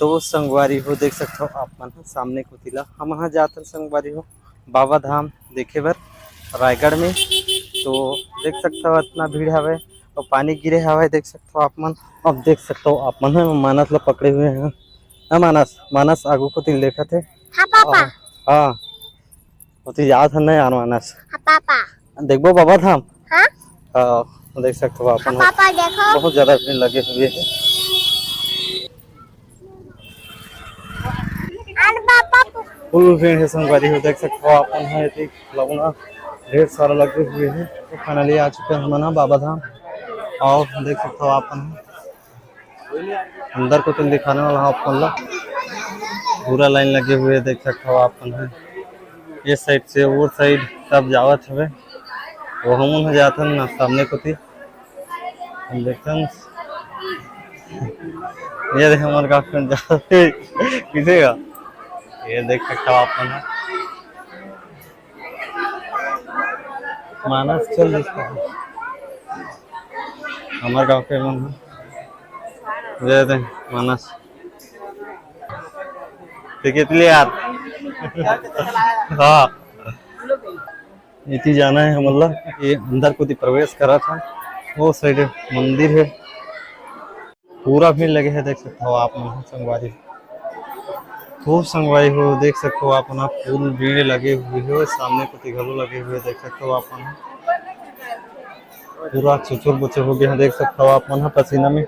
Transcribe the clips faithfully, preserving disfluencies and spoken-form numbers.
तो संगवारी हो, देख सकथव आप मन ह सामने कोती ला, हम ह जाथन संगवारी हो बाबा धाम देखे बर रायगढ़ में। तो देख सकथव, इतना भीड़ हवय और पानी गिरे हवय, देख सकथव आप मन। अब देख सकथव आप मन ह मानस ला पकड़े हुए हैं। हाँ मानस, मानस आगू कोती देखत हे। हाँ पापा। हाँ, हाँ। ओती जात हन ना यार मानस। हाँ, पापा। देखबो बाबा धाम? हाँ? हाँ, देख सकथव आप मन। पापा, देखो। बहुत ज्यादा भीड़ लगे हुए है। अरे पापा। फुल भीड़ है संगवारी हो, देख सकथव आप मन ह, एती लगना ढेर सारा लगे हुए है। तो finally आ चुके हैं हम ना बाबा धाम, और देख सकथव आप मन ह। अंदर को तो दिखाने वाला हूँ आप मन ला। पूरा लाइन लगे हुए देख सकथव आप मन ह। ये साइड से वो साइड सब जावत हवे। वो हमन ह जाथन ना सामने कोती। हम देखथन। ये देख हमर girlfriend जावत हे। किसे का? ये देख सकथव आप मन ह। मानस चल दिस का। हमर गाँव के मन ह। जय दे मानस। ठीक है, चलिए यार। हाँ। एती जाना है हमन ला। ये अंदर कोती प्रवेश करा था। वो साइड मंदिर है। पूरा भीड़ लगे है, देख सकथव आप मन ह संगवारी। खूब संगवारी हो, देख सकथव आप मन ह, फुल भीड़ लगे हुए है। सामने कोती घलो लगे हुए, देख सकथव आप मन ह। पूरा चुचुर बुचुर हो गया है, देख सकथव आप मन ह, पसीना में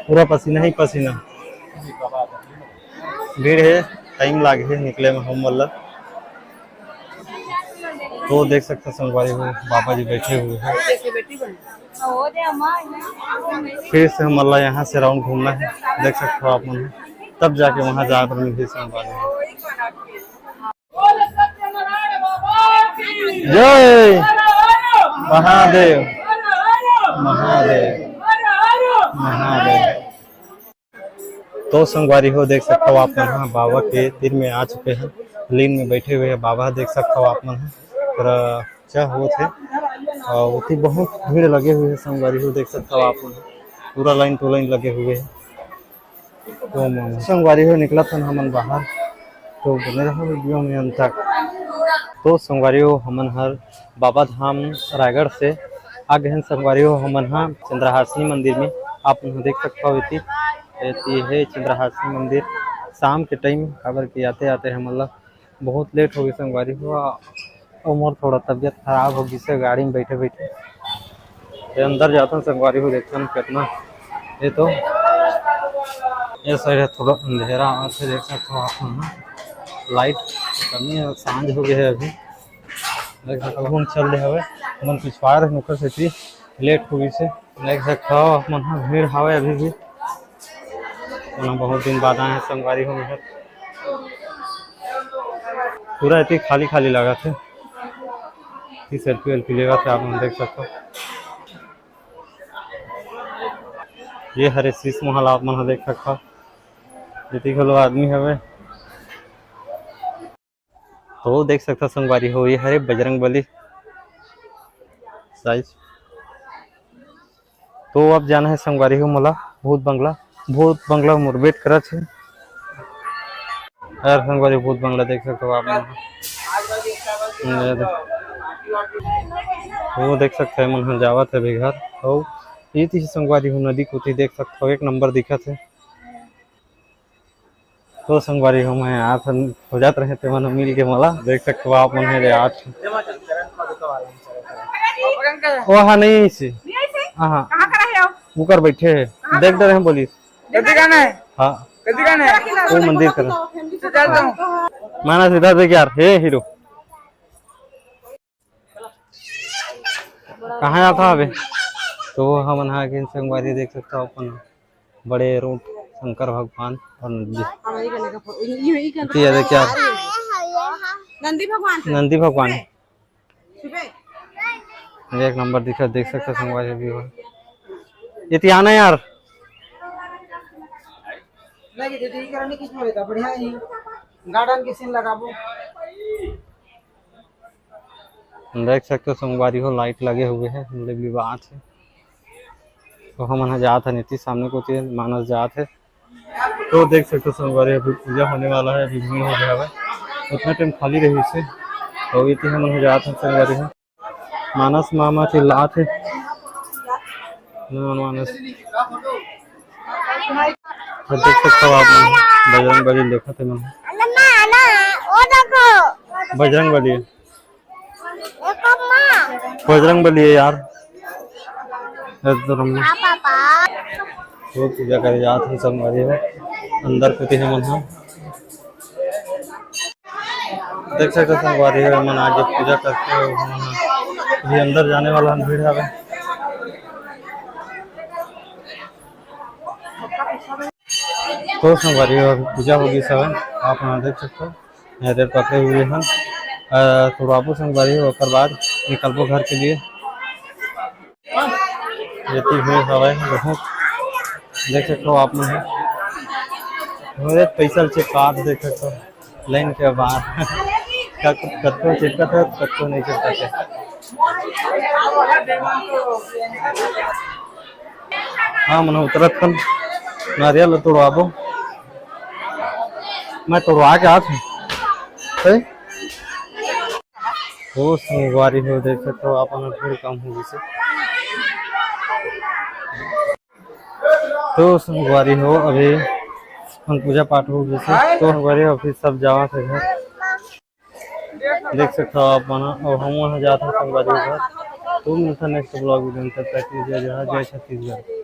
पूरा पसीना ही पसीना। भीड़ है, time लागे है निकले में हम मन ला। तो देख सकथव संगवारी हो, बाबा जी बैठे हुए हैं। फिर से हमन ला यहाँ से round घूमना है, देख सकथव आप मन, तब जाके वहाँ जाए बर मिलही संगवारी हो। जय महादेव, महादेव, महादेव। तो संगवारी हो, देख सकथव आप मन ह, बाबा के तीर में आ चुके हैं, लीन में बैठे हुए हैं बाबा, देख सकथव आप मन ह। पूरा चा होत हे और ओती बहुत भीड़ लगे हुए हैं संगवारी हो, देख सकथव आप मन ह, पूरा line to line लगे हुए हैं। तो संगवारी हो, निकलत हन हमन बाहर, तो बने रहो video में अंत तक। तो संगवारी हो, हमन हर बाबा धाम रायगढ़ से आ गए हैं संगवारी हो, हमन ह चंद्रहासिनी मंदिर में। आप मन ह देख सकथव एती, एती है चंद्रहासिनी मंदिर। शाम के time, काबर कि आते आते हमन ला बहुत late हो गए संगवारी हो, अउ मोर थोड़ा तबियत खराब हो गिस हे गाड़ी में बैठे बैठे। ये अंदर जाथन संगवारी हो, देखथन कितना ये तो ये side है थोड़ा अंधेरा आवत हे, देख सकथव आप मन ह। Light कमी है, सांझ हो गए है अभी। देख सकथव, हम चल रहे हवे, मन पिछवा रहे नौकर से भी late हो गई से। देख सकथव आप मन ह, भीड़ हवे अभी भी। ओना बहुत दिन बाद आए हैं संगवारी हो मेहर। पूरा एती खाली खाली लागत हे। एती selfie वेल्फी लेवत हे, आप मन देख सकथव। ये हरे शीश महल आप मन ह देख सकथव। एती घलो आदमी हवे। तो देख सकथव संगवारी हो, ये हरे बजरंग बली size। तो अब जाना है संगवारी हो मोला भूत बंगला, भूत बंगला मोर wait करत हे। यार संगवारी, भूत बंगला देख सकथव आप मन। ये दे-, वो देख सकथव, मन ह जावत हे अभी घर। अउ ये तीर संगवारी हो, नदी कोती देख सकथव, एक नंबर दिखत हे। तो संगवारी हो, मैं आत हन, हो जात रहे ते मन मिल के मोला, देख सकथव आप मन हे रे आत। वो हा नहीं इसे। हाँ, हाँ। कहाँ कर रहे हो? ऊपर बैठे हैं। कहाँ देख कर डरे हैं पुलिस। कति गाना है? हाँ। कति गाना है? वो मंदिर कर। तो चल जाऊँ। मानस इधर देख यार, हे हीरो। कहाँ जात हव अबे? तो हमन हा के संगवारी देख सकथव अपन बड़े रूप शंकर भगवान और नंदी। हाँ, ये करने का फो-, ये, ये, ये करने ये का देख यार। नंदी भगवान। नंदी भगवान। छुपे। एक नंबर दिखा, देख सकथव संगवारी view ह। एती आना यार। नहीं, दीदी, ये करने की इसमें रहता, बढ़िया ही garden के scene लगाबो। देख सकथव संगवारी हो, light लगे हुए हे, मतलब ये बात हे। तो हमन ह जात हन एती सामने कोती, मानस जात हे। तो देख सकथो संगवारी, अभी पूजा होने वाला है, अभी भीड़ हो गया है, उतना टाइम खाली रही से। तो इति हमन हो जात हन संगवारी हो। मानस मामा चिल्लात हे। ना, मानस। तो देख सकथो आप मन, बजरंग बली देखत हे मन। बजरंग बली। बजरंग बली हे यार। एकदम। वो पूजा करे जात हे संगवारी हो। अंदर कोती हमन ह देख सकथो संगवारी हो, हमन आज पूजा करके हमन अभी अंदर जाने वाला हन, भीड़ हवे। तो संगवारी हो, अभी पूजा हो गई हवे, आप मन देख सकथो। नारियल पकड़े हुए हैं। अ, तोड़वाबो संगवारी हो, ओकर बाद निकलबो घर के लिए। एती भीड़ हवय बहुत, देख सकथो आप मन ह। हमरे पैसा ल चिपकात देख सकथो लाइन के बाहर। कत-, कतको चिपकत हे, कतको नहीं चिपकत हे। हाँ, मन उतरत हन, नारियल ल तोड़वाबो। मैं तोड़वा के आत हूँ। सही? तो संगवारी हो, देख सकथो आप मन, भीड़ कम हो गइसे। तो संगवारी हो, अभी हम पूजा पाठ हो गइसे। तो संगवारी हो, अभी सब जावत हे घर। देख सकथो आप मन, अउ हम वहाँ जात हन संगवारी हो घर। तो मिलथन next vlog video में, तब तक के लिए जय जोहार, जय छत्तीसगढ़।